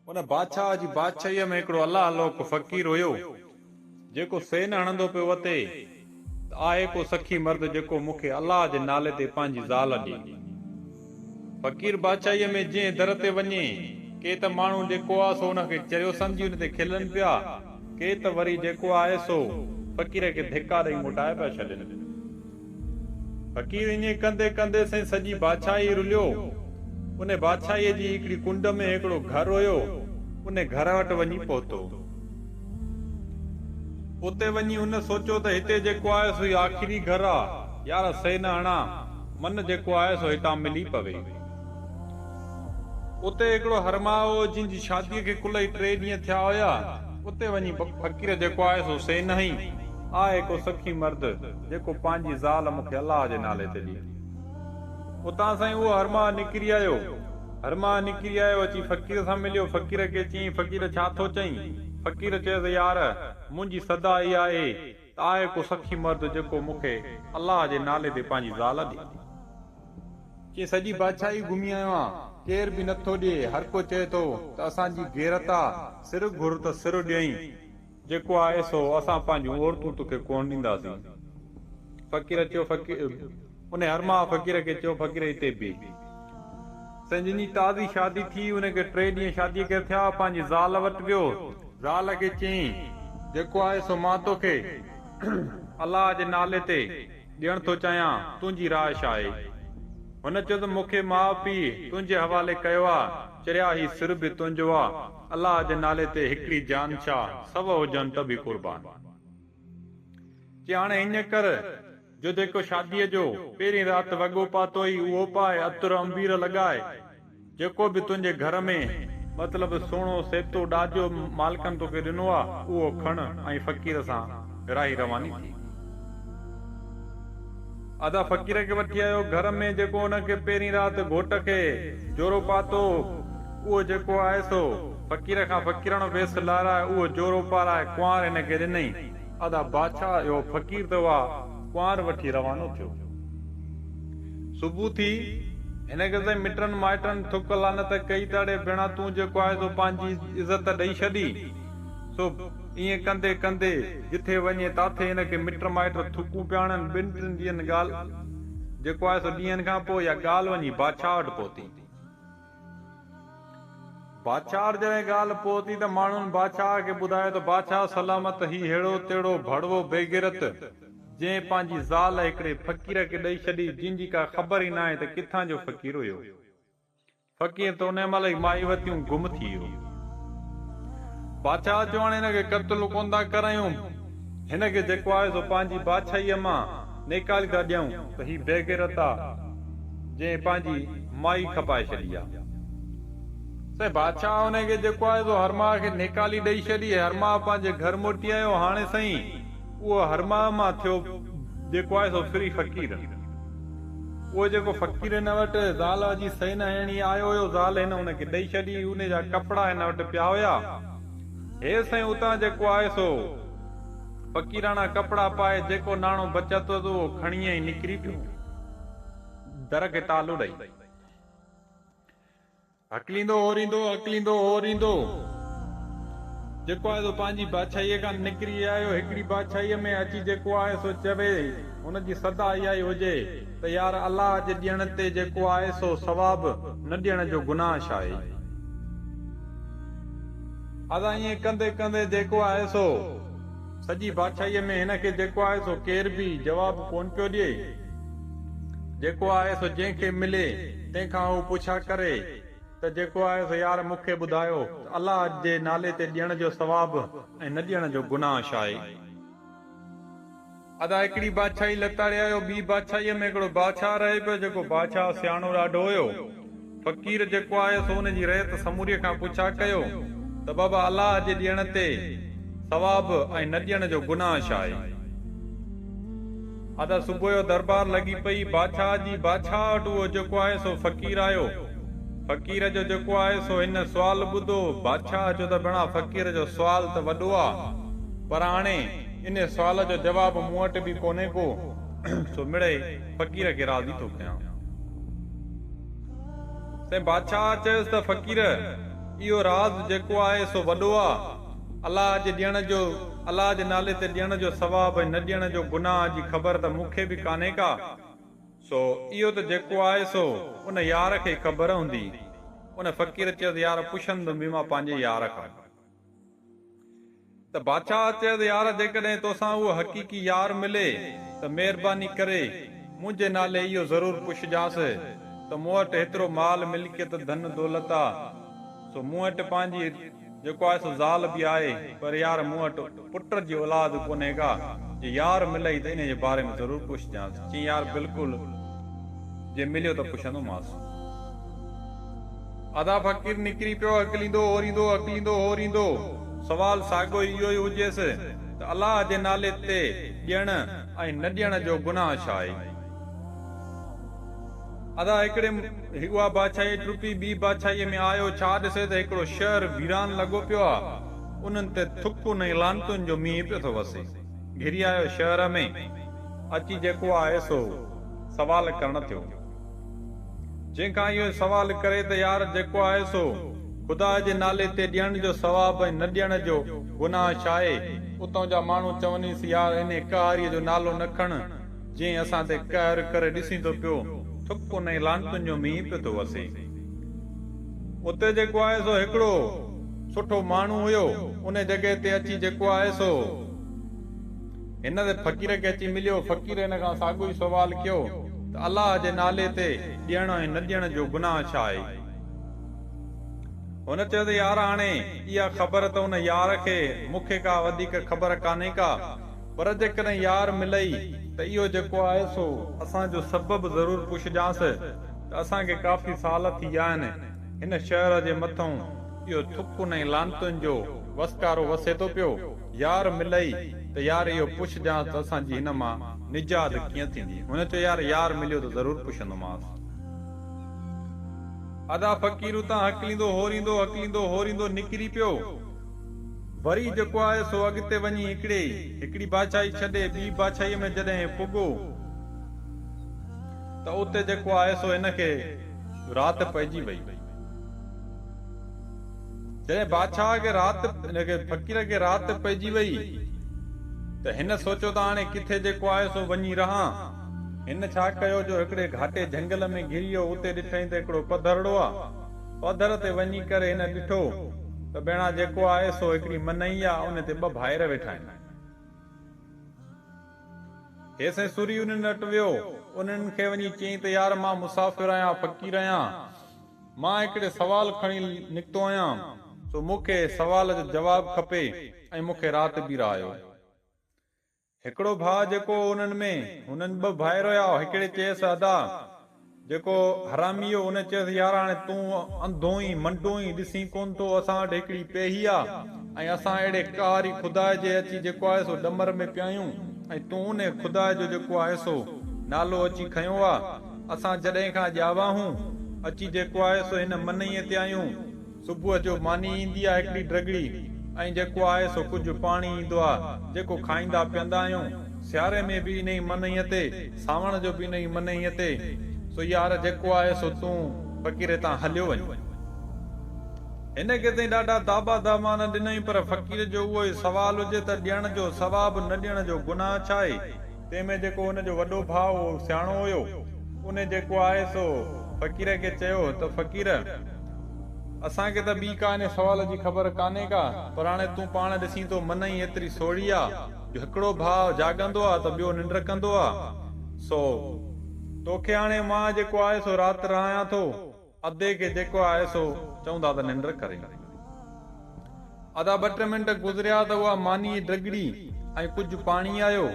ان بادشاهه جي بادشاهيء ۾ هڪڙو الله لوڪ فقير هيو، جيڪو سين هڻندو پيو وتي ته آهي ڪو سخي مرد جيڪو مون کي الله جي نالي تي پنهنجي زال ڏي. فقير بادشاهيء ۾ جنهن در تي وڃي، ڪي ته ماڻهو جيڪو آ سو ان کي چريو سمجهي ان تي کلن پيا، ڪي ته وري جيڪو آهي سو فقير کي ڌڪا ڏئي موٽائي پيا ڇڏين. فقير ائين ڪندي ڪندي سائين سڄي بادشاهي رليو. ان بادشاهيء جي هڪڙي ڪنڊ ۾ هڪڙو گهر هيو، ان گهر وٽ وڃي پهتو. اتي وڃي هن سوچيو ته هتي جيڪو آهي سو هي آخري گهر آ، يار سي نه هڻان، من جيڪو آهي سو هتان ملي پوي. اتي هڪڙو هرماء هو، جنهن جي شاديء کي ڪل ئي ٽي ڏينهن ٿيا هيا. اتي وڃي فقير جيڪو آهي سو سي نه هنئي. آهي ڪو سخي مرد، جيڪو پنهنجي زال مون کي الله جي نالي تي ڏي. اتان سائين اهو هرماء نڪري آيو. هرماء نڪري آيو، اچي فقير سان مليو. فقير کي چيائين، فقير ڇا ٿو چئين؟ فقير چيس، يار! منهنجي صدا اها آهي ته آهي ڪو سخي مرد، جيڪو مون کي الله جي نالي تي پنهنجي زال ڏي. چي سڄي بادشاهي گهمي آيو آن، ڪير به نٿو ڏئي، هر ڪو چئي ٿو ته اسان جي غيرت آ، سر گهر ته سر ڏيئين، جيڪو آهي سو اسان پنهنجون عورتون توکي ڪونه ڏينداسين. فقير چيو فقير انهي هرماء فقير کي چيو فقير هتي بيهه. سائين جن جي تازي شادي ٿي، ان کي ٽي ڏينهن شاديء کي ٿيا، پنهنجي زال وٽ ويو، زال کي چيائين، جيڪو آهي سو مان توکي الله جي نالي تي ڏيڻ ٿو چاهيان، تنهنجي راء ڇا آهي؟ هن چيو ته مون کي ماء پيء تنهنجي حوالي ڪيو آ، چريا هي سر به تنهنجو آ، الله جي نالي تي هڪڙي جان ڇا، سو هجن ته به قربان. چي هاڻي ائين ڪر جو جيڪو شاديء جو پهرين رات وڳو پاتو هئي اهو پاء، عطر عنبير لڳاء، جيڪو به تنهنجي گهر ۾ مطلب سهڻو سيبتو ڏاجو مالڪن توکي ڏنو آ، اهو کڻ ۽ فقير سان راهي رواني ٿي. ادا فقير کي وٺي آيو گهر ۾ جيڪو ان کي پهرين رات گهوٽ کي جورو پاتو اهو جيڪو آهي سو فقير کان فقيراڻو ويس لارائي اهو جورو پارائي ڪنوار هن کي ڏنئي. ادا بادشاهه اهو فقير ته اها ڪنوار وٺي روانو ٿيو. صبح ٿي، هن کي سائين مٽن مائٽن ٿڪ لعنت ڪئي ته اڙي ڀيڻا تون جيڪو آهي سو پنهنجي عزت ڏئي ڇڏي. سو ائين ڪندي ڪندي جٿي وڃي تاٿي هن کي مٽ مائٽ ٿڪون پيا هڻن. ٻن ٽن ڏينهن ڳالهه جيڪو آهي سو ڏينهن کان پوء اها ڳالهه وڃي بادشاهه وٽ پهتي. بادشاهه وٽ جڏهن ڳالهه پهتي ته ماڻهن بادشاهه کي ٻڌايو ته بادشاهه سلامت هي ههڙو تهڙو ڀڙوو بيغيرت جنهن پنهنجي زال هڪڙي فقير کي ڏئي ڇڏي جنهن جي ڪا خبر ئي ناهي ته ڪٿان جو فقير هيو. فقير ته انهيء مهل ئي مائي وتيون گم ٿي ويو. بادشاهه چيو هاڻي هن کي قتل ڪونه ٿا ڪرايون، هن کي جيڪو آهي سو پنهنجي بادشاهيء مان نيڪالي ٿا ڏيون ته هي بيغيرت آ جنهن پنهنجي مائي کپائي ڇڏي آ. سائين بادشاهه انهيء کي جيڪو آهي سو هرماء کي نيڪالي ڏئي ڇڏي. هرماء پنهنجي گهر موٽي آيو. هاڻي سائين اهو هرماء مان ٿيو جيڪو آهي سو ڦري فقير. اهو جيڪو فقير هن وٽ زال جي سئي نه هڻي آيو هيو، زال هن ان کي ڏئي ڇڏي. ان جا ڪپڙا هن وٽ پيا هيا. هي سائين اتان جيڪو آهي سو فقيراڻا ڪپڙا پائي جيڪو ناڻو بچت هوس اهو کڻي ۽ نڪري پيو. در کي تالو ڏئي. هڪليندو هوريندو، هڪليندو هوريندو، جيڪو آهي سو پنهنجي بادشاهيء کان نڪري آيو. هڪڙي بادشاهيء ۾ اچي جيڪو آهي سو چوي، هن جي صدا اها ئي هجي ته يار الله جي ڏيڻ تي جيڪو آهي سو ثواب، نه ڏيڻ جو گناهه ڇا آهي؟ ادا ائين ڪندي ڪندي جيڪو آهي سو سڄي بادشاهيء ۾ هن کي جيڪو آهي سو ڪير به جواب ڪونه پيو ڏئي. جيڪو آهي سو جنهن کي ملي، تنهن کان هو پڇا ڪري ته جيڪو آهي سو يار مون کي ٻڌايو ته الله جي نالي تي ڏيڻ جو ثواب ۽ نه ڏيڻ جو گناهه ڇا آهي؟ ادا هڪڙي بادشاهي لتاڙي آيو، ٻي بادشاهيء ۾ هڪڙو بادشاهه رهي پيو، جيڪو بادشاهه سياڻو ڏاڍو هيو. فقير جيڪو آهي سو ان جي رعيت سموريء کان پڇا ڪيو ته بابا الله جي ڏيڻ تي ثواب ۽ نه ڏيڻ جو گناهه ڇا آهي؟ ادا صبح جو دربار لڳي پئي بادشاهه جي، بادشاهه وٽ اهو جيڪو آهي سو فقير آيو. فقير جو جيڪو آهي سو هن سوال ٻڌو، بادشاهه چيو ته ڀيڻا فقير جو سوال ته وڏو آ پر هاڻي انهي سوال جو جواب مون وٽ به ڪونهي ڪو، سو مڙئي فقير کي راضي ٿو ڪيان. سائين بادشاهه چيس ته فقير! اهو راز جيڪو آهي سو وڏو آ. الله جي ڏيڻ جو، الله جي نالي تي ڏيڻ جو ثواب ۽ نه ڏيڻ جو گناهه جي خبر ته مون کي به ڪانهي ڪا. سو اهو ته جيڪو آهي سو ان يار کي ئي خبر هوندي. ان فقير چيو ته يار پڇندم به مان پنهنجي يار کان. ته بادشاهه چيس، يار جيڪڏهن توسان اهو حقيقي يار ملي ته مهرباني ڪري منهنجي نالي اهو ضرور پڇجانس ته مون وٽ هيترو مال ملڪيت ڌن دولت آ سو مون وٽ پنهنجي جيڪو آهي سو زال به آهي پر يار مون وٽ پٽ جي اولاد ڪونهي ڪا جي يار ملئي ته انهي جي باري ۾ ضرور پڇجانس. چيائين يار بلڪل جي مليو ته پڇندومانس. ادا فقير نڪري پيو هڪليندو هوريندو هڪليندو هوريندو. سوال ساڳيو ئي اهو ئي هجيس ته الله جي نالي تي ڏيڻ ۽ نه ڏيڻ جو گناهه ڇا آهي؟ ادا هڪڙي اها بادشاهي ٽپي ٻي بادشاهيء ۾ آيو ڇا ڏسي ته هڪڙو شهر ويران لڳو پيو آ انهن تي ٿڪن ۽ لعنتن جو مينهن پيو ٿو وسي. گهري آيو شهر ۾ اچي جيڪو آهي سو سوال ڪرڻ ٿيو. جنهن کان اهو سوال ڪري ته يار جيڪو آهي سو خدا جي نالي تي ڏيڻ جو ثواب ۽ نه ڏيڻ جو گناهه ڇاهي؟ اتان جا ماڻهو چونيس يار انهي قهاريء جو نالو نه کڻ جنهن اسان تي قهر ڪري ڏسين ٿو پيو ٿڪن ۽ لعنتن جو مينهن پيو ٿو وسي. اتي جيڪو آهي سو هڪڙو سٺو ماڻهو هيو انهي جڳهه تي اچي جيڪو آهي سو. هن تي فقير کي اچي مليو. فقير هن کان ساڳيو ئي سوال ڪيو ته الله جي نالي تي ڏيڻ ۽ نه ڏيڻ جو گناهه ڇا آهي؟ هن چيو ته يار هاڻي اها خبر ته ان يار کي مون کي ڪا وڌيڪ خبر ڪانهي ڪا پر جيڪڏهن يار ملئي ته اهو جيڪو آهي سو اسان جو سبب ضرور پڇجانس ته اسان کي ڪافي سال ٿي ويا آهن هن شهر جي مٿئون اهو ٿڪن ۽ لعنتن جو وسڪارو وسي ٿو پيو. يار ملئي ته يار اهو پڇجانس ته اسان جي هن مان نجات ڪيئن ٿيندي. هن چيو يار يار مليو ته ضرور پڇندومانس. ادا فقير اتان هڪليندو هوريندو هڪليندو هوريندو نڪري پيو. وري جيڪو آهي سو اڳتي وڃي هڪڙي هڪڙي بادشاهي ڇڏي ٻي بادشاهيء ۾ جڏهن پڳو ته اتي جيڪو آهي سو هن کي رات پئجي وئي. جڏهن بادشاهه کي رات هن کي فقير کي رات پئجي وئي ته هن سوچيو ته هاڻي ڪٿي جيڪو آهي سو وڃي رهان. هن ڇا ڪيو جو هڪڙي گهاٽي جهنگل ۾ گهري ويو اتي ڏٺائين ته هڪڙو پڌرڙو آ. پڌر تي وڃي ڪري هن ڏٺو ته ڀيڻا جيڪو آهي سو هڪڙي منئي آ ان تي ٻه ڀائر ويٺا آهن. هي سائين سوري انهن وٽ ويو. انهن کي وڃي چيائين ته يار مان مسافر آهيان فقير آهيان. مان هڪڙي سوال کڻي نڪتو آهيان، سو مون کي سوال جو جواب کپي ۽ مون کي رات به رهايو. هڪڙو ڀاء جيڪو انهن ۾، هنن ٻه ڀائر هيا، هڪڙي چيس، ادا! جيڪو حرامي هو، ان چيس، يار هاڻي تون انڌو ئين، منڊو ئين، ڏسين ڪونه ٿو، اسان وٽ هڪڙي پيهي آ ۽ اسان اهڙي قهاري خدا جي اچي جيڪو آهي سو ڏمر ۾ پيا آهيون ۽ تون انهي خدا جو جيڪو آهي سو نالو اچي کنيو آ. اسان جڏهن کان ڄاوا هون، اچي جيڪو آهي سو هن منئيء تي آهيون. صبح جو ماني ايندي آ هڪڙي ڊرگڙي ۽ جيڪو آهي سو ڪجهه پاڻي ايندو آ، جيڪو کائيندا پيئندا آهيون. سياري ۾ به انهيء منئيء تي، سانوڻ جو به انهيء منئيء تي. سو يار جيڪو آهي سو تون فقير هتان هليو وڃ. هن کي سائين ڏاڍا داٻا دامان ڏنائين پر فقير جو اهو ئي سوال هجي ته ڏيڻ جو ثواب نه ڏيڻ جو گناهه ڇا آهي؟ تنهن ۾ جيڪو هن جو وڏو ڀاء هو سياڻو هيو، ان جيڪو آهي سو فقير کي چيو ته فقير! اسان کي ته ٻي ڪا انهي سوال جي خبر ڪانهي ڪا، پر هاڻي تون پاڻ ڏسين ٿو منئي ايتري سوڙهي آ جو هڪڙو ڀاء جاڳندو آ ته ٻيو ننڊ ڪندو آ، سو توکي هاڻي مان جيڪو آهي سو رات رهايان ٿو. ادي کي جيڪو آهي سو چوندا ته ننڊ ڪري. ادا ٻه ٽي منٽ گذريا ته اها ماني ڊگڙي ۽ ڪجهه پاڻي آيو.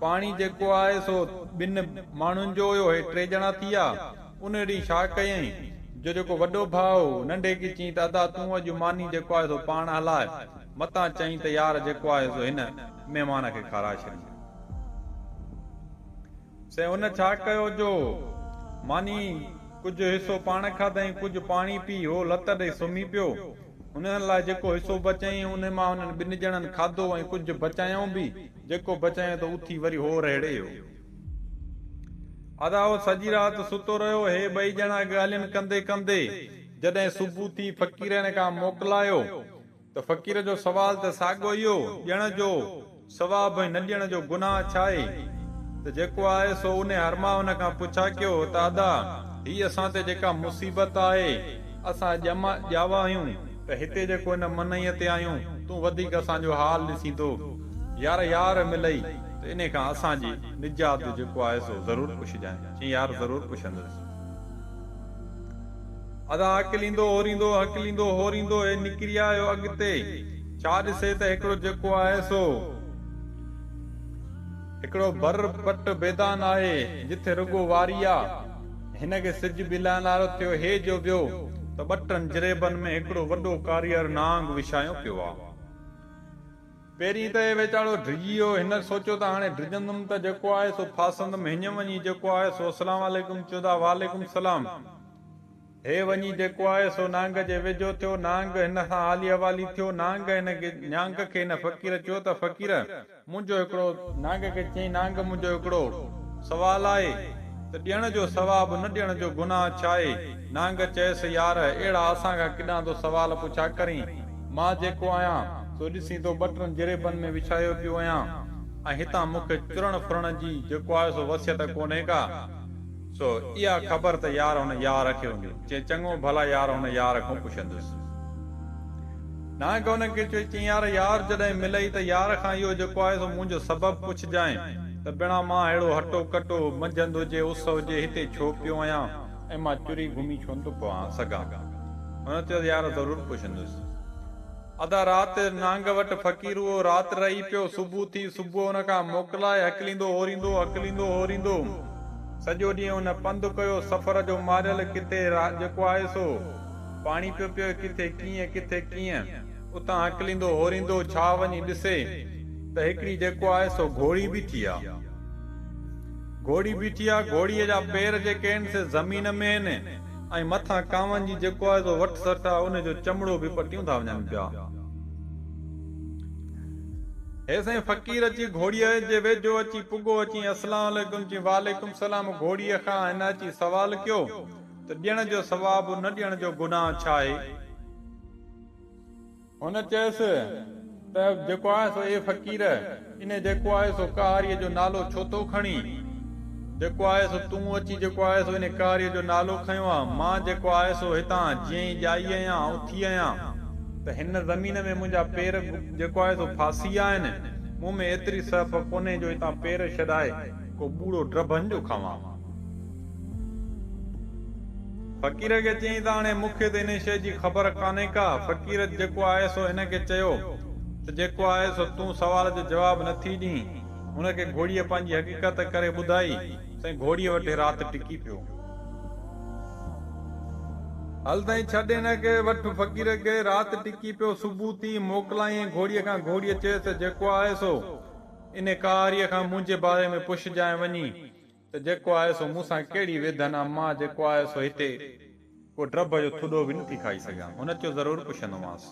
پاڻي جيڪو آهي سو ٻن ماڻهن جو هيو هي ٽي ڄڻا ٿي ويا. ان ڏينهن ڇا ڪيائين جو جيڪو وڏو ڀاء هو ننڍي کي چيائين ته ادا تون اڄ ماني جيڪو آهي سو پاڻ هلاء متان چئين ته يار جيڪو آهي سو هن مهمان کي کارائي ڇڏي. سي هن ڇا ڪيو جو ماني ڪجهه حصو پاڻ کاڌائين ڪجهه پاڻي پي هو لت ڏئي سمهي پيو. انهن لاء جيڪو حصو بچايائين ان مان هنن ٻن ڄڻن کاڌو ۽ ڪجهه بچايائون به، جيڪو بچايائون ته اٿي وري هو رهڙي ويو. ادا هو سڄي رات ستو رهيو. هي ٻئي ڄڻا ڳالهين ڪندي ڪندي جڏهن صبح ٿي فقير هن کان موڪلايو ته فقير جو سوال ته ساڳيو ئي هو، ڏيڻ جو ثواب ۽ نه ڏيڻ جو گناهه ڇاهي؟ ته جيڪو آهي سو انهي حرما هن کان پڇا ڪيو ته ادا هي اسان تي جيڪا مصيبت آهي اسان ڄما ڄاوا آهيون ته هتي جيڪو هن منئي تي آهيون تون وڌيڪ اسان جو حال ڏسين ٿو يار يار ملئي ته انهي کان اسان جي نجات جو جيڪو آهي سو ضرور پڇجانء. چيائين يار ضرور پڇندس. ادا هڪليندو هوريندو هڪليندو هوريندو هي نڪري آيو اڳتي ڇا ڏسي ته هڪڙو جيڪو آهي سو هڪڙو بر پٽ بيدان آهي جٿي رڳو واري آ. هن کي سج به لهڻ وارو ٿيو هي جو ويو ته ٻه ٽن جريبن ۾ هڪڙو وڏو ڪاريهر نانگ وڇايو پيو آ. پهرين ته هي ويچارو ڊڄي ويو. هن سوچيو ته هاڻي ڊڄندم ته جيڪو آهي سو ڦاسندم. هينئن وڃي جيڪو آهي سو اسلام عليڪم چيو وعليڪم السلام. هي وڃي جيڪو آهي سو نانگ جي ويجهو ٿيو. نانگ هن سان حالي حوالي ٿيو. نانگ هن کي نانگ کي هن فقير چيو ته فقير منهنجو هڪڙو نانگ کي چيائين نانگ منهنجو هڪڙو سوال آهي ته ڏيڻ جو ثواب نه ڏيڻ جو گناهه ڇاهي؟ نانگ چيس يار اهڙا اسان کان ڪيڏانهن ٿو سوال پڇا ڪرين. مان جيڪو آهيان، سو ڏسين ٿو ٻه ٽن جريبن ۾ وڇايو پيو آهيان ۽ هتان مون کي چرڻ ڦرڻ جي جيڪو آهي سو وصيت ڪونهي ڪا. سو اها خبر ته يار هن يار کي هوندي. چيائين چڱو ڀلا يار هن يار کان پڇندس. نانگ هن کي چيو، چيائين يار يار جڏهن ملئي ته يار کان اهو جيڪو آهي سو منهنجو سبب پڇجانء ته بڻا مان ههڙو هٽو ڪٽو، منجهند هجي اس هجي هتي ڇو پيو آهيان ۽ مان چري گهمي ڇو نٿو پوان سگهان. هن چيو ته يار ضرور پڇندس. ادا رات نانگ وٽ فقير اهو رات رهي پيو. صبح ٿي، صبح ان کان موڪلائي هڪليندو هوريندو، هڪليندو هوريندو سڄو ڏينهن هن پنڌ ڪيو. سفر جو ماريل ڪٿي جيڪو آهي سو پاڻي پيو پيئي، ڪٿي ڪيئن، ڪٿي ڪيئن. اتان هڪليندو هوريندو ڇا وڃي ڏسي ته هڪڙي جيڪو آهي سو گهوڙي بيٺي آ. گهوڙي بيٺي آ، گهوڙيء جا پير جيڪي آهن سي زمين ۾ آهن ۽ مٿان ڪانون جي جيڪو آهي سو وٺ سٺ آ، ان جو چمڙو به پٽيون ٿا وڃن پيا. هي سائين فقير اچي گهوڙيء جي ويجهو اچي پڳو، اچي اسلام عليڪم چي وعليڪم سلام گهوڙيء کان هن اچي سوال ڪيو ته ڏيڻ جو ثواب نه ڏيڻ جو گناهه ڇا آهي؟ هن چيس ته جيڪو آهي سو اي فقير! انهي جيڪو آهي سو ڪهاريء جو نالو ڇو ٿو کڻين؟ جيڪو آهي سو تون اچي جيڪو آهي سو انهي ڪهاريء جو نالو کنيو آ. مان جيڪو آهي سو هتان جيئن ئي ڄائي آهيان، اٿي آهيان ته هن زمين ۾ منهنجا پير جيڪو آهي سو ڦاسي ويا آهن. مون ۾ ايتري سهپ ڪونهي جو هتان پير ڇڏائي ڪو ٻوڙو ڊڀن جو کاوان. فقير کي چيائين ته هاڻي مون کي ته انهي شيء جي خبر ڪانهي ڪا. فقير جيڪو آهي سو هن کي چيو ته جيڪو آهي سو تون سوال جو جواب نه ٿي ڏين. هن کي گهوڙيء پنهنجي حقيقت ڪري ٻڌائي. سائين گهوڙيء وٽ رات ٽڪي پيو. هل سائين ڇڏ هن کي وٺ فقير کي. رات ٽڪي پيو. صبح ٿي موڪلايائين گهوڙيء کان. گهوڙيء چيس ته جيڪو آهي سو انهي ڪهاريء کان منهنجي باري ۾ پڇجانء وڃي. ته جيڪو آهي سو مون سان ڪهڙي ويڌن آ، مان جيڪو آهي سو هتي ڪو ڊڀ جو ٿڏو به نٿي کائي سگهان. هن چيو ضرور پڇندومانس.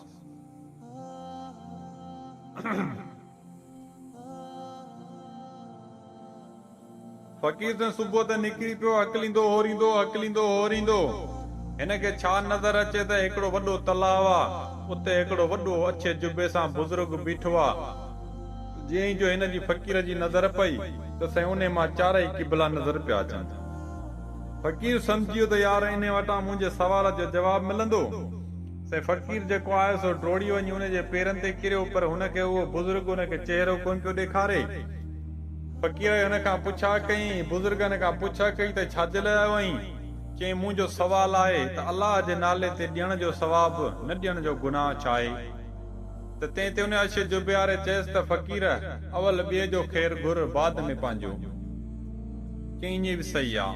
فقير سائين صبح ته نڪري پيو، هڪليندو هوريندو، هڪليندو هوريندو. هن کي ڇا نظر اچي ته هڪڙو وڏو تلاء آ، اتي هڪڙو وڏو اڇي جبي سان بزرگ بيٺو آ. جيئن ئي جو هن جي فقير جي نظر پئي ته سائين انهي مان چارئي قبلا نظر پيا اچن. فقير سمجهي ويو ته يار انهي وٽان منهنجي سوال جو جواب ملندو. سائين فقير جيڪو آيو سو ڊوڙي وڃي ان جي پيرن تي ڪريو پر هن کي اهو بزرگ ان کي چهرو ڪونه پيو ڏيکاري. فقير هن کان پڇا ڪئي. بزرگ هن کان پڇا ڪئي ته ڇا جي لاء آيو آهين؟ چيائين منهنجو سوال آهي ته الله جي نالي تي ڏيڻ جو ثواب نه ڏيڻ جو گناهه ڇا آهي؟ ته تنهن تي ان اشي جبياري چيس ته فقير! اول ٻئي جو خير گهر، بعد ۾ پنهنجو. چيائين ائين به صحيح آ.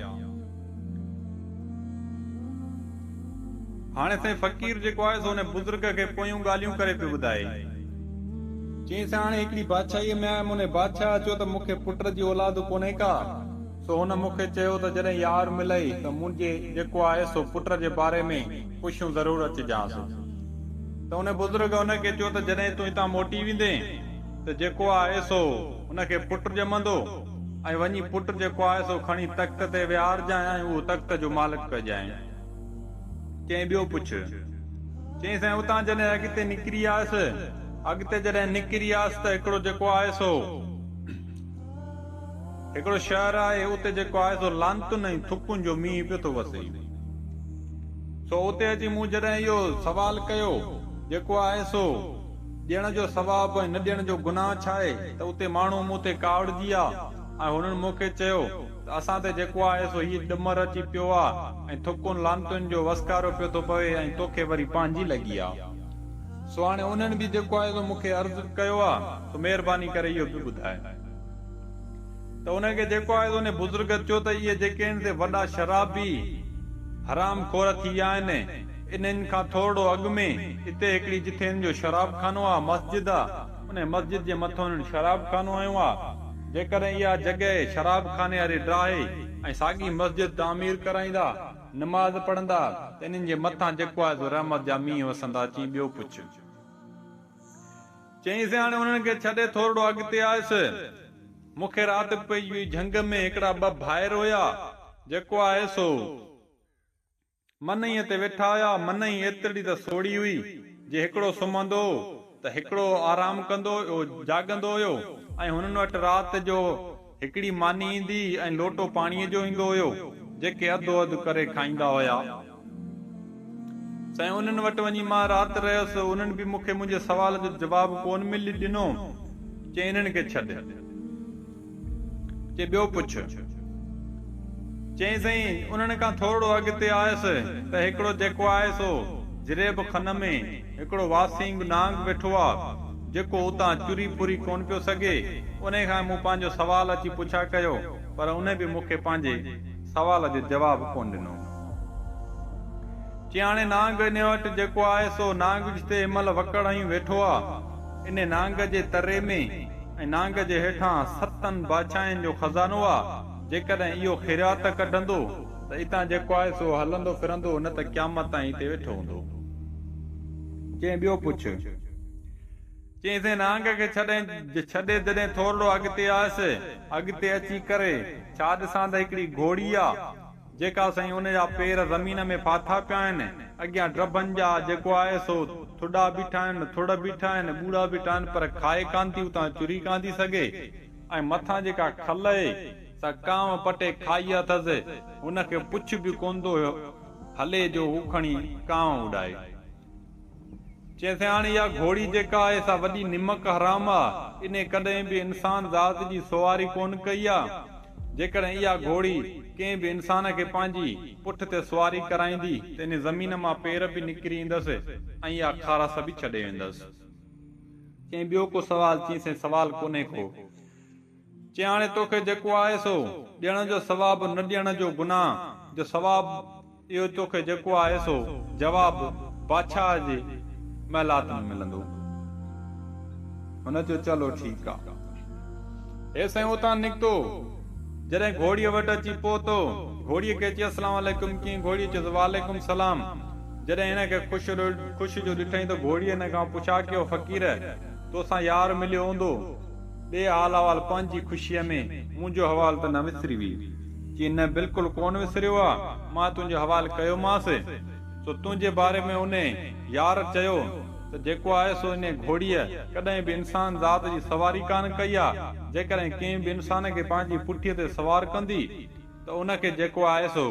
هاڻي سائين فقير جيڪو آهي سو ان بزرگ کي پويون ڳالهيون ڪري پيو ٻڌائي. چيائين سائين هاڻي هڪڙي بادشاهيء ۾ آيم، ان بادشاهه چيو ته مون کي پٽ جي اولاد ڪونهي ڪا. سو هن مون کي چيو ته جڏهن يار ملئي ته منهنجي جيڪو آهي سو پٽ جي باري ۾ پڇيون ضرور اچجانس. ته ان بزرگ هن کي چيو ته جڏهن تون هتان موٽي ويندين ته جيڪو آهي سو هن کي پٽ ڄمندو ۽ وڃي پٽ جيڪو آهي سو کڻي تخت تي ويهارجانء ۽ اهو تخت جو مالڪ ڪجانء. چيائين ٻيو پڇ. چيائين سائين اتان جڏهن اڳتي نڪري آيس، اڳتي جڏهن نڪري آيس ته هڪڙو جيڪو آهي سو هڪڙو شهر آهي اتي جيڪو آهي سو لعنتن ۽ ٿڪن جو مينهن پيو ٿو وسي. سو اتي اچي مون جڏهن اهو سوال ڪيو جيڪو آهي سو ڏيڻ جو ثواب ۽ نه ڏيڻ جو گناهه ڇاهي ته اتي ماڻهو مون تي ڪاوڙجي ويا ۽ هنن مون کي چيو ته اسان تي جيڪو آهي سو هيء ڏمر اچي پيو آ ۽ ٿڪن لعنتن جو وسڪارو پيو ٿو پوي ۽ توکي وري پنهنجي لڳي آ. سو هاڻي انهن به جيڪو آهي سو مون کي عرض ڪيو آ سو مهرباني ڪري اهو به ٻڌاء. ته انهن کي جيڪو آهي سو انهي بزرگ چيو ته اهي جيڪي آهن سي وڏا شرابي، حرام خور ٿي ويا آهن، انهن کان ٿورڙو اڳ ۾ اتي هڪڙي جٿي انهن جو شراب خانو آ، مسجد آ، انهي مسجد جي مٿو انهن شراب خانو هنيو آ، جيڪڏهن اها جڳهه شراب خاني واري ڊاهي ۽ ساڳي مسجد تعمير ڪرائيندا، نماز پڙهندا ته انهن جي مٿان جيڪو آهي سو رحمت جا مينهن وسندا، چيائين ٻيو پڇ. چيائين سائين هاڻي انهن کي ڇڏي ٿورڙو اڳتي آيس. مون کي رات پئجي وئي جهنگ ۾ هڪڙا ٻه ڀائر هيا جيڪو آهي سو منئيء تي ويٺا هيا منئي ايترڙي ته سوڙهي هئي جي هڪڙو سمهندو هو ته هڪڙو آرام ڪندو هيو جاڳندو هيو ۽ هنن وٽ رات جو هڪڙي ماني ايندي هئي ۽ لوٽو پاڻيء جو ايندو هيو، جيڪي اڌو اڌ ڪري کائيندا هيا. سائين انهن وٽ وڃي مان رات رهيس، انهن به مون کي منهنجي سوال جو جواب ڪونه ملي ڏنو. چيائين انهن کي ڇڏ. چي ٻيو پڇ. چيائين سائين انهن کان ٿورڙو اڳتي آيس ته هڪڙو جيڪو آهي سو جريب کن ۾ هڪڙو واسينگ نانگ ويٺو آ، جيڪو اتان چري ڦري ڪونه پيو سگهي. انهي کان مون پنهنجو سوال اچي پڇا ڪيو، پر انهي به مون کي پنهنجي سوال جو جواب ڪونه ڏنو. چي هاڻي نانگ انهي وٽ جيڪو آهي سو نانگ جتي هن مهل وڪڙ هنيون ويٺو آ، انهي نانگ جي تري ۾ ۽ نانگ جي هيٺان ستن بادشاهين جو خزانو آ، جيڪڏهن اهو خيرات ڪڍندو ته اتان جيڪو آهي سو هلندو ڦرندو، نه ته قيامت تائين اتي ويٺو هوندو. چيائين ٻيو پڇ. چيائين سائين نانگ کي ڇڏي جڏهن ٿورڙو اڳتي آيس، اڳتي اچي ڪري ڇا ڏسان ته هڪڙي گهوڙي آ، جيڪا سائين ان جا پير زمين ۾ ڦاٿا پيا آهن، اڳيان ڊڀن جا جيڪو آهي سو ٿڏا بيٺا آهن، ٿڙ بيٺا آهن، ٻوڙا بيٺا آهن پر کائي ڪانه ٿي اتان چري ڪانه ٿي سگهي ۽ مٿان جيڪا کل اهي سا ڪانء پٽي کائي اٿس، هن کي پڇ به ڪونه ٿو هلي جو هو کڻي ڪانء اڏائي. چيائين سائين هاڻي اها گهوڙي جيڪا آهي سا وڏي نمڪ حرام آ، انهي ڪڏهن به انسان ذات جي سواري ڪونه ڪئي آ، جيڪڏهن اها گهوڙي ڪنهن به انسان کي پنهنجي پٺ تي سواري ڪرائيندي ته انهي زمين مان پير به نڪري ايندس ۽ اها کاراس به ڇڏي ويندس. چيائين ٻيو ڪو سوال؟ چيائين سائين سوال ڪونهي ڪو. چيائين هاڻي توکي جيڪو آهي سو ڏيڻ جو ثواب نه ڏيڻ جو گناهه جو ثواب اهو توکي جيڪو آهي سو جواب بادشاهه جي محلات ۾ ملندو. هن چيو چلو ٺيڪ آ. هي سائين اتان نڪتو. جڏهن گهوڙيء وٽ اچي پهتو، گهوڙيء کي اچي السلام عليڪم ڪيائين، گهوڙيء چيس وعليڪم السلام. جڏهن هن کي خوش خوش جو ڏٺائين ته گهوڙيء هن کان پڇا ڪيو فقير! توسان يار مليو هوندو؟ ڏي حال احوال پنهنجي خوشيء ۾ منهنجو حوال ته نه وسري ويئي. چي نه بلڪل ڪونه وسريو آ، مان تنهنجو حوال ڪيومانس، سو تنهنجي باري ۾ انهي يار چيو ته جيڪو آهي سو انهي گهوڙيء ڪڏهن به انسان ذات جي سواري ڪانه ڪئي آ، جيڪڏهن ڪنهن به انسان کي پنهنجي پٺيء تي سوار ڪندي ته ان کي جيڪو آهي سو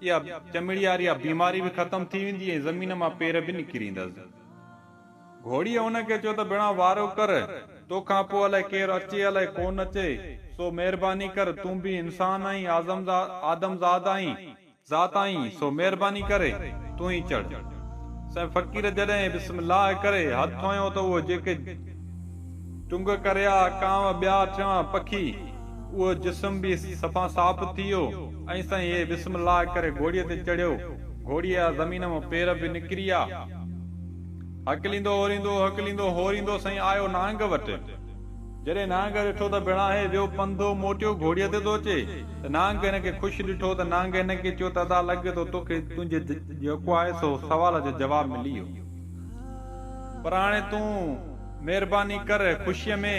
اها چمڙي واري اها بيماري به ختم ٿي ويندي ۽ زمين مان پير به نڪري ايندس. گهوڙيء هن کي چيو ته ڀيڻا وارو ڪر، تو کان پوء الائي ڪير اچي الائي ڪو نه اچي، سو مهرباني ڪر، تون به انسان آهين، آدم زاد آهين، ذات آهين، سو مهرباني ڪري، تون ئي چڙهه. سائين فقير جڏهن بسم الله ڪري هٿ هنيو ته اهو جيڪي ٽنگ ڪريا، ڪانء ٻيا ٽيان پکي، اهو جسم به صفا صاف ٿي ويو ۽ سائين هي بسم الله ڪري گهوڙيء تي چڙهيو، گهوڙيء جا زمين مان پير به نڪري ويا. هڪليندو هوريندو، هڪليندو هوريندو سائين آيو نانگ وٽ. جڏهن نانگ ڏٺو ته ڀيڻا هي ويو پنڌو موٽيو گهوڙيء تي ٿو اچي ته نانگ هن کي خوش ڏٺو ته نانگ هن کي چيو ته ادا لڳي ٿو توکي تنهنجي جيڪو آهي سو سوال جو جواب ملي ويو. پر هاڻي تون مهرباني ڪر خوشيء ۾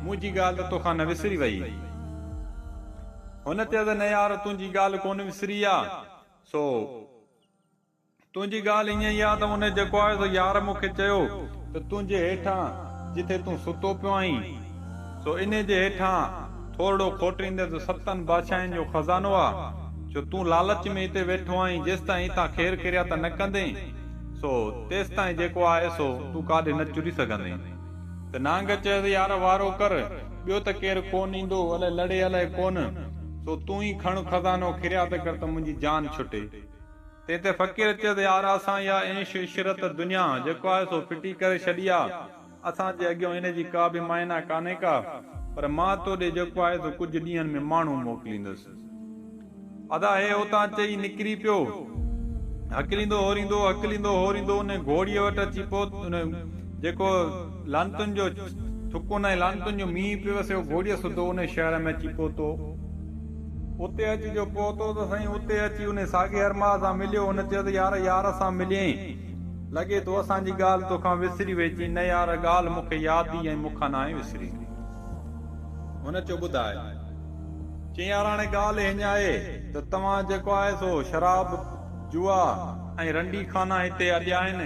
منهنجي ڳالهه ته توکان نه وسري وئي. هن چيو ته نه يار تنهنجي ڳالهه ڪونه وسري آ سو. تنهنجي ڳالهه ائين ئي آ ته ان جيڪو آهي سو يار مون کي چيو ته تنهنجي هيٺان جتي تون ستو پيو آهين سو انهي جي هيٺان ٿورڙو کوٽريندين ته ستن بادشاهين جو خزانو آ، جو تون لالچ ۾ هتي ويٺو آهين جيستائين هتان خير خيريات نه ڪندين سو تيستائين جيڪو آهي سو تون ڪاڏي نه چري سگهندين. ته نانگ چيس يار وارو ڪر ٻيو ته ڪير ڪونه ايندو الائي لڙي الائي ڪونه سو تون ئي کڻ خزانو خيريات ڪر ته منهنجي جان ڇٽي. تنهن تي فقير چيو ته يار اسان اها عيش عشرت دنيا جيڪو آهي سو ڦٽي ڪري ڇڏي آ، اسان جي اڳيون ان جي ڪا به معنيٰ ڪانهي ڪا، پر مان تو ڏي جيڪو آهي سو ڪجهه ڏينهن ۾ ماڻهو موڪليندس. ادا هي اتان چئي نڪري پيو. هڪليندو هوريندو هڪليندو هوريندو انهي گهوڙيء وٽ اچي پهتو جيڪو لعنتن جو ٿڪن ۽ لعنتن جو مينهن پيو وسيو گهوڙيء سوڌو انهي شهر ۾ اچي پهتو. اتي اچي جو پهتو ته سائين اتي اچي انهي ساڳي هرماء سان مليو. هن چيو ته يار يار سان ملين لڳي ٿو اسان جي ڳالهه توکان وسري وئي. چيائين نه يار ڳالهه مون کي ياد ئي ۽ مون کان ناهي وسري. هن چيو ٻڌاء. چيائين يار هاڻي ڳالهه هيئن آهي ته توهان جيڪو آهي سو شراب، جوا ۽ رنڊي خانا هتي اڏيا آهن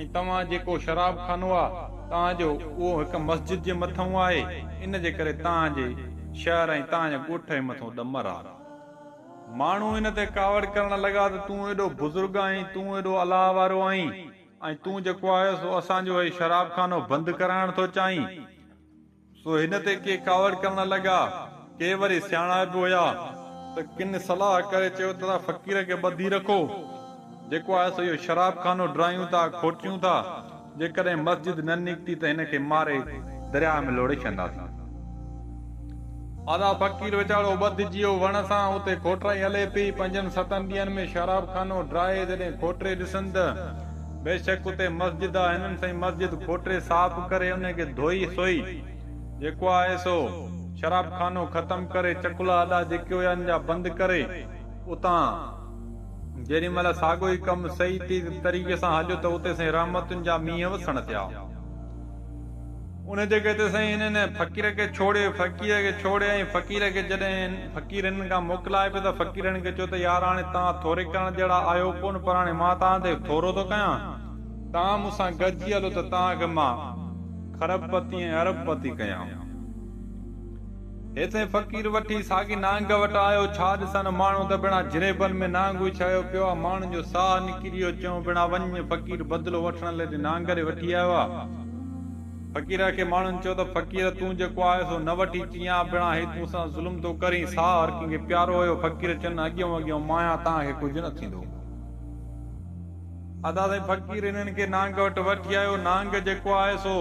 ۽ توهان جيڪو شراب خانو آ توهان جو اهو هڪ مسجد جي مٿئون آهي ان جي ڪري توهان جي شهر ۽ تان جي ڳوٺ جي مٿئون ڏمر آ. ماڻهو هن تي ڪاوڙ ڪرڻ لڳا ته تون ايڏو بزرگ آهين، تون ايڏو الله وارو آهين ۽ تون جيڪو آهي سو اسان جو هي شراب خانو بند ڪرائڻ ٿو چاهين. سو هن تي ڪي ڪاوڙ ڪرڻ لڳا، ڪي وري سياڻا به هيا ته ڪن صلاح ڪري چيو ته فقير کي ٻڌي رکو، جيڪو آهي سو اهو شراب خانو ڊرايون ٿا، کوٽيون ٿا. جيڪڏهن مسجد نه نڪتي ته هن کي ماري درياهه ۾ لوڙهي ڇڏنداسين. آزاد فقير ويچارو ٻڌجي ويو وڻ سان، اتي کوٽرائي هلي پئي. پنجن ستن ڏينهن ۾ شراب خانو ڊاهي جڏهن کوٽري ڏسن ته بيشڪ اتي مسجد آ. هنن سائين مسجد کوٽري صاف ڪري ان کي ڌوئي سوئي جيڪو آهي سو شراب خانو ختم ڪري چڪلا اڏا جيڪي هيا ان جا بند ڪري اتان جيڏي مهل ساڳيو ئي ڪم صحيح طريقي سان هليو ته اتي سائين رحمتن جا مينهن وسڻ ٿيا. ان جڳهه تي سائين هنن فقير کي ڇوڙي، فقير کي ڇوڙي ۽ فقير کي جڏهن فقير هنن کان موڪلائي پيو ته فقير هنن کي چيو ته يار هاڻي توهان ٿوري ڪرڻ جهڙا آهيو ڪونه پر هاڻي مان توهان تي ٿورو ٿو ڪيان، توهان مون سان گڏجي هلو ته توهان کي مان کرب پتي ۽ ارب پتي ڪيان. هيسين فقير وٺي ساڳي نانگ وٽ آيو، ڇا ڏسان ماڻهو ته بڻا جريبن ۾ نانگ وڇايو پيو آ، ماڻهن جو ساهه نڪري ويو، چيائون بڻا وڃ فقير بدلو وٺڻ لئه نانگ ڏي وٺي آيو آ. فقير کي ماڻهن چيو ته فقير تون جيڪو آهي سو نه وٺي، چيائين بڻا هي تون سان ظلم ٿو ڪرين، ساهه هر ڪنهن کي پيارو هيو، فقير چيو نه اڳيئون اڳيئون مان آهيان توهان کي ڪجهه نه ٿيندو. ادا سائين فقير هنن کي نانگ وٽ وٺي آيو، نانگ جيڪو آهي سو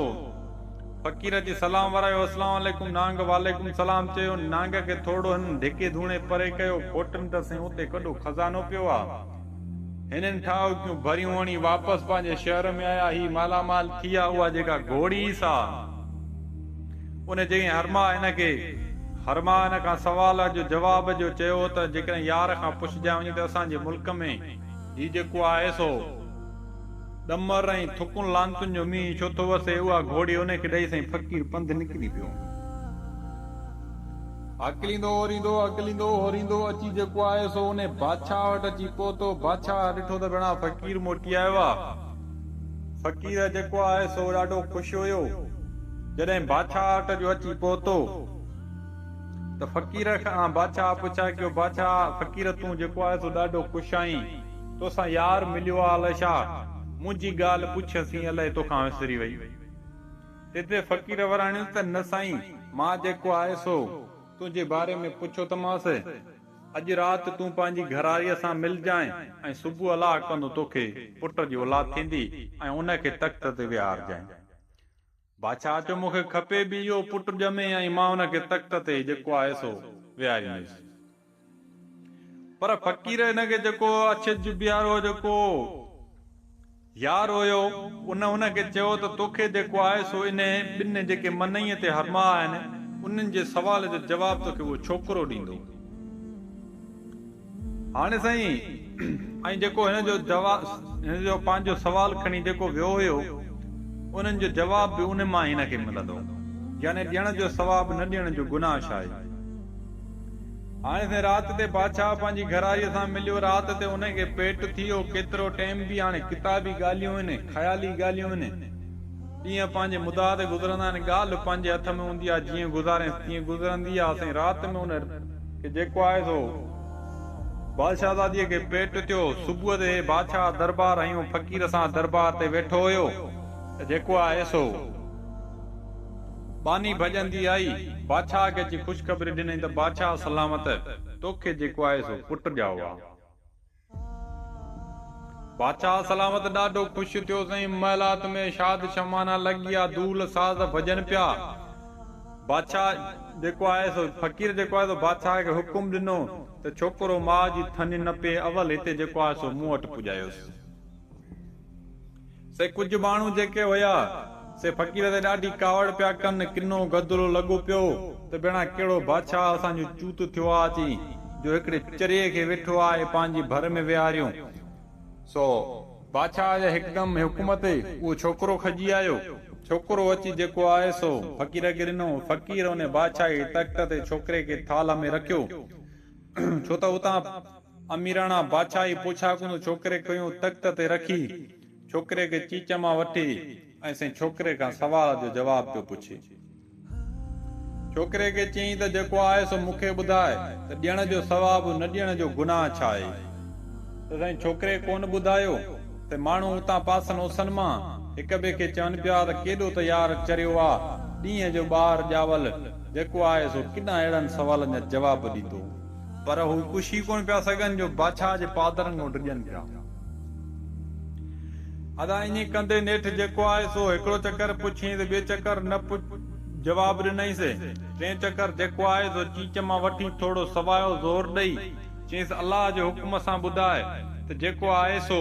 فقير اچي سلام ورايو اسلام عليڪم نانگ وعليڪم سلام چيو، نانگ کي ٿورڙو هنن ڌڪي ڌوڻي پري ڪيو، کوٽن ته سائين اتي ڪڏو خزانو پيو آ. هنن ٺاهوڪيون ڀريون هڻي واپس پنهنجي شهر ۾ آيا، هي مالا مال ٿي آ، اها جيڪا گهوڙي هئي سا ان جيئن هرماء هن کي هرماء هن کان سوال جو جواب جو چيو ته جيڪڏهن يار کان پڇجان وڃي ته اسان جي ملڪ ۾ هي جيڪو آهي سو ڏمر ۽ ٿڪن لعنتن جو مينهن ڇو ٿو وسي؟ اها گهوڙي ان کي ڏئي سائين فقير پنڌ نڪري پيو. هڪليندو هوريندو هڪليندو هوريندو اچي جيڪو آهي سو انهي بادشاهه وٽ اچي پهتو. بادشاهه ڏٺو ته ڀيڻا فقير موٽي آيو آ. فقير جيڪو آهي سو ڏاڍو خوش هيو. جڏهن بادشاهه وٽ جو اچي پهتو. ته فقير کان بادشاهه پڇا ڪيو، بادشاهه، فقير تون جيڪو آهي سو ڏاڍو خوش آهين، توسان يار مليو آ الائي ڇا؟ منهنجي ڳالهه پڇيسين الائي توکان وسري وئي. تتي فقير وراڻيس ته نه سائين، مان جيڪو آهي سو تنهنجي باري ۾ پڇيو ته مانس، اڄ رات تون پنهنجي گهرواريء سان ملجانء ۽ صبح الله ڪندو توکي پٽ جي اولاد ٿيندي ۽ ان کي تخت تي ويهارجانء. بادشاهه چيو، مون کي کپي به اهو پٽ ڄمي ۽ مان ان کي تخت تي جيڪو آهي سو ويهاريندس. پر فقير هن کي جيڪو اڇي جبي وارو جيڪو يار هيو، ان هن کي چيو ته توکي جيڪو آهي سو انهي ٻن جيڪي منئيء تي هرماء آهن، انهن جي سوال جو جواب توکي اهو ڇوڪرو ڏيندو. هاڻي سائين ۽ جيڪو هن جو جواب هن جو پنهنجو سوال کڻي جيڪو ويو هيو انهن جو جواب به ان مان هن کي ملندو يعني ڏيڻ جو ثواب نه ڏيڻ جو گناهه ڇا آهي؟ هاڻي سائين رات تي بادشاهه پنهنجي گهرواريء سان مليو. رات تي ان کي پيٽ ٿي ويو. ڪيترو ٽيم به هاڻي ڪتابي ڳالهيون آهن، خيالي ڳالهيون آهن. ڏينهن پنهنجي مدعا تي گذرندا آهن. ڳالهه پنهنجي هٿ ۾ هوندي آهي، جيئن گذارينس تيئن گذرندي آهي. سائين رات ۾ ان کي جيڪو آهي سو بادشاهزاديء کي پيٽ ٿيو. صبح تي بادشاهه دربار هنيو، فقير سان دربار تي ويٺو هيو ته جيڪو آهي سو. ٻانهي ڀڄندي آئي، بادشاهه کي اچي خوشخبري ڏنائين ته بادشاهه سلامت، توکي جيڪو آهي سو پٽ ڄائو آ. بادشاهه سلامت ڏاڍو خوش ٿيو، سائين محلات ۾ شاد شمانا لڳي آ، دول ساز ڀڄن پيا. بادشاهه جيڪو آهي سو فقير جيڪو آهي سو بادشاهه کي حڪم ڏنو ته ڇوڪرو ماء جي ٿڃ نه پئي، اول هتي جيڪو آهي سو مون وٽ پڄايوس. سي ڪجهه ماڻهو جيڪي هيا، سي فقير تي ڏاڍي ڪاوڙ پيا ڪن، ڪنو گدلو لڳو پيو ته ڀيڻا ڪهڙو بادشاهه اسان جو چوت ٿيو آ اچي، جو هڪڙي چريي کي ويٺو آهي پنهنجي ڀر ۾ ويهاريون. سو بادشاهه جي هڪدم حڪم تي اهو ڇوڪرو کڄي آيو. ڇوڪرو اچي جيڪو آهي سو فقير کي ڏنو. فقير انهي بادشاهي تخت تي ڇوڪري کي ٿالهه ۾ رکيو، ڇو ته اتان اميراڻا بادشاهي پوشاڪون ڇوڪري کنيو تخت تي رکي، ڇوڪري کي چيچ مان وٺي ۽ سائين ڇوڪري کان سوال جو جواب پيو پڇي. ڇوڪري کي چيائين ته جيڪو آهي سو مون کي ٻڌاء ته ڏيڻ جو ثواب نه ڏيڻ جو گناهه ڇا آهي؟ ته سائين ڇوڪري ڪونه ٻڌايو ته ماڻهو اتان پاسن اوسن مان هڪ ٻئي کي چون پيا ته ڪيڏو ته يار چريو آ، ڏينهن جو ٻار ڄاول جيڪو آهي سو ڪيڏانهن اهڙن سوالن جا جواب ڏيندو. پر هو ڪشي ڪونه پيا سگهن جو بادشاهه جي پادرن کان ڊڄن پيا. ادا ائين ڪندي نيٺ جيڪو آهي سو هڪڙو چڪر پڇيائين ته ٻئي چڪر نه جواب ڏنائينس. ٽئين چڪر جيڪو آهي سو چيچ مان وٺي ٿورو سوايو زور ڏئي چيائينس الله جي حڪم سان ٻڌاء ته جيڪو آهي سو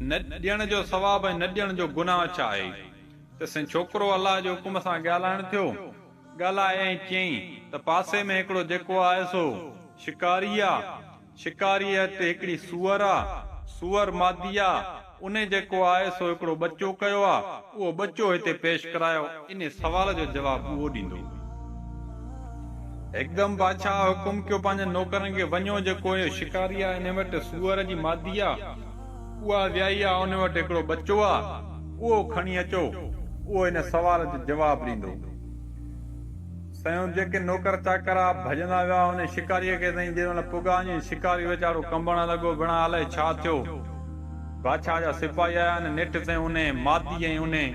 نه ڏيڻ جو ثواب ۽ نه ڏيڻ جو گناهه ڇا آهي؟ ته سائين ڇوڪرو الله جي حڪم سان ڳالهائڻ ٿيو. ڳالهائي ۽ چيائين ته پاسي ۾ هڪڙو جيڪو آهي سو شڪاري آ، شڪاريء وٽ هڪڙي سوئر آ، سوئر مادي آ، انهي جيڪو آهي سو هڪڙو ٻچو ڪيو آ، اهو ٻچو هتي پيش ڪرايو، انهي سوال جو جواب اهو ڏيندو. هڪدم بادشاهه حڪم ڪيو پنهنجن نوڪرن کي وڃو جيڪو اهو شڪاري آ انهي وٽ سوئر جي مادي آ، اها ويائي آ، ان وٽ هڪڙو ٻچو آ، اهو کڻي اچو، اهو هن سوال جو جواب ڏيندو. سائين جيڪي نوڪر چاڪر آ، ڀڄندا ويا، ان شڪاريء کي سائين جنهن مهل پڳا وڃي، شڪاري ويچارو ڪنبڻ لڳو، ڀيڻا الائي ڇا ٿيو؟ بادشاهه جا سپاهي آيا آهن، نيٺ سائين انهي مادي ۽ انهي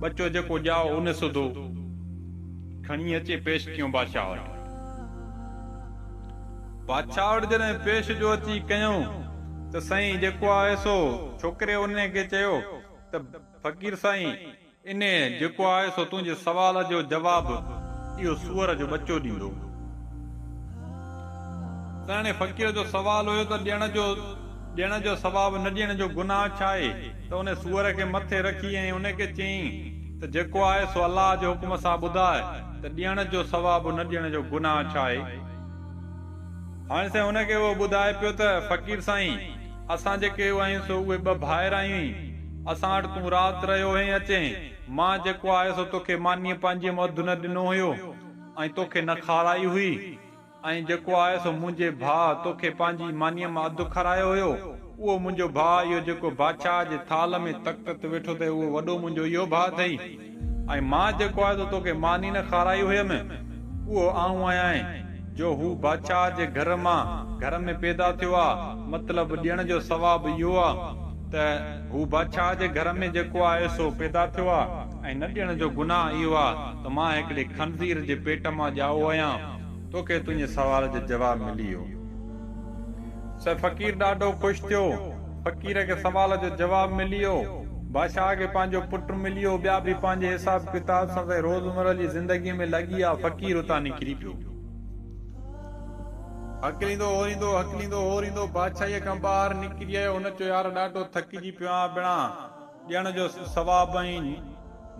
ٻچو جيڪو ڄائو، ان سوڌو کڻي اچي پيش ڪيون بادشاهه وٽ. بادشاهه وٽ جڏهن پيش جو اچي ڪيائون ته سائين جيڪو آهي سو ڇوڪري انهي کي چيو ته فقير سائين انهي جيڪو آهي سو تنهنجي سوال جو جواب اهو سوئر جو ٻچو ڏيندو. سهڻي فقير جو سوال هيو ته ڏيڻ جو ڏيڻ جو ثواب نه ڏيڻ جو گناهه ڇا آهي ته انهي سوئر کي مٿي رکي ۽ انهي کي چيائين ته جيڪو آهي سو الله جي حڪم سان ٻڌاء ته ڏيڻ جو ثواب نه ڏيڻ جو گناهه ڇا آهي؟ هاڻي سائين هن کي اهو ٻڌائي پيو ته فقير سائين اسان جيڪي آهيون سو اهي ٻه ڀائر آهيون ئي، اسان وٽ تون رات رهيو هئين اچين، مان جيڪو آهي سو توکي مانيء پنهنجيء مان اڌ نه ڏنو هيو ۽ توکي نه کارائي هئي ۽ جيڪو آهي سو منهنجي ڀاء توکي پنهنجي مانيء مان اڌ کارايو هيو، اهو منهنجو ڀاء اهو جيڪو بادشاهه جي ٿالهه ۾ تخت تي ويٺو اٿئي اهو وڏو منهنجو اهو ڀاء اٿئي ۽ مان جيڪو آهي سو توکي ماني نه کارائي هيم اهو آئون آهيان جو هو بادشاهه جي گهر مان گهر ۾ پيدا ٿيو آ، مطلب ڏيڻ جو ثواب اهو آ ته هو بادشاهه جي گهر ۾ جيڪو آهي سو پيدا ٿيو آ ۽ نه ڏيڻ جو گناهه اهو آ ته مان هڪڙي خنزير جي پيٽ مان ڄائو آهيان. توکي تنهنجي سوال جو جواب ملي ويو. سو فقير ڏاڍو خوش ٿيو. فقير کي سوال جو جواب ملي ويو. بادشاهه کي پنهنجو پٽ ملي ويو. ٻيا به پنهنجي حساب ڪتاب سان سائين روزمره جي زندگيء ۾ لڳي ويا. فقير اتان نڪري پيو. هڪليندو هوريندو، هڪليندو هوريندو بادشاهيء کان ٻاهر نڪري آيو. هن چيو، يار ڏاڍو ٿڪجي پيو آهيان ڀيڻا. ڏيڻ جو ثواب ۽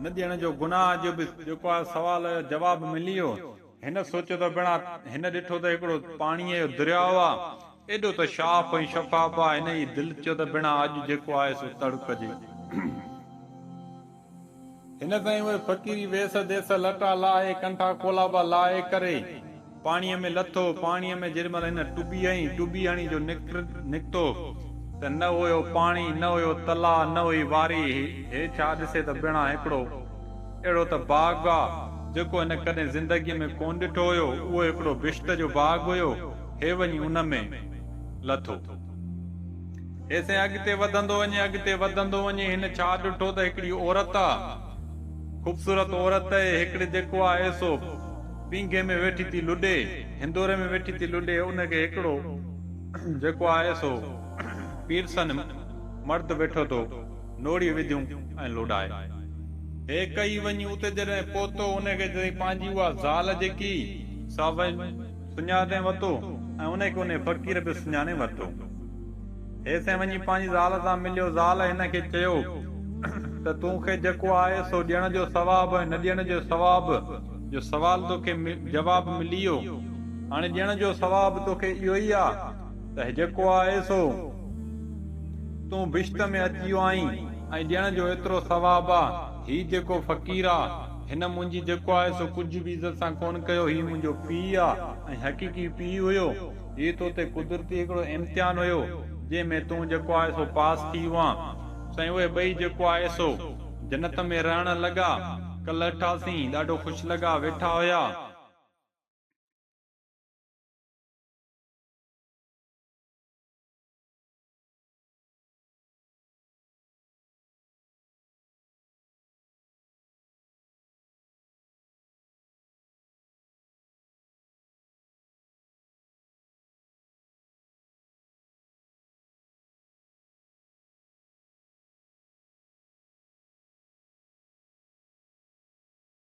نه ڏيڻ جو گناهه جو به جيڪو آهي سوال جو جواب ملي ويو. هن سوچيو ته ڀيڻا هن ڏٺو ته هڪڙو پاڻيء جو درياء آ، ايڏو ته شاف ۽ شفاف آ، هن جي دل چيو ته ڀيڻا اڄ جيڪو آهي سو تڙ ڪجي. هن سائين اهي فقيري ويس ديس لٽا لاهي، ڪنٺا ڪولابا لاهي ڪري، پاڻيء ۾ لٿو، پاڻيء ۾ جيڏي مهل هن ٽٻي هنئي، ٽٻي هڻي جو نڪتو ته نه هيو پاڻي، نه هيو تلاء، نه هئي واري، هي ڇا ڏسي ته بڻا هڪڙو اهڙو ته باغ آ، جيڪو هن ڪڏهن زندگيء ۾ ڪونه ڏٺو هيو، اهو هڪڙو بهشت جو باغ هيو، هي وڃي ان ۾ لٿو. هيسين اڳتي وڌندو وڃي، اڳتي وڌندو وڃي، هن ڇا ڏٺو ته هڪڙي عورت آ، خوبصورت عورت اهي، هڪڙي جيڪو آهي سو پينگهي ۾ ويٺي ٿي لڏي، هندوري ۾ ويٺي ٿي لڏي، ان کي هڪڙو جيڪو آهي سو پيرسن مرد ويٺو ٿو نوڙي وڌيون ۽ لوڏائي. هي ڪهي وڃي اتي جڏهن پهتو، ان کي جڏهن پنهنجي اها زال جيڪي سا سڃاڻي ورتو ۽ ان کي انهي فقير به سڃاڻي ورتو. هيسين وڃي پنهنجي زال سان مليو. زال هن کي چيو ته تون کي جيڪو آهي سو ڏيڻ جو ثواب ۽ نه ڏيڻ جو ثواب جو سوال توکي جواب ملي ويو. هاڻي ڏيڻ جو ثواب توکي اهو ئي آ ته جيڪو آهي سو تون بهشت ۾ اچي ويو آهين ۽ ڏيڻ جو ايترو ثواب آ. هي جيڪو فقير آ، هن منهنجي جيڪو آهي سو ڪجهه به عزت سان ڪونه ڪيو. هي منهنجو پيء آ ۽ حقيقي پيء هيو. هي تو تي قدرتي هڪڙو امتحان هيو، جنهن ۾ تون جيڪو آهي سو پاس ٿي ويو آن. سائين اهي ٻئي جيڪو آهي سو جنت ۾ رهڻ لڳا. ڪلهه ڏٺاسين، ڏاڍو خوش لڳا ويٺا هيا.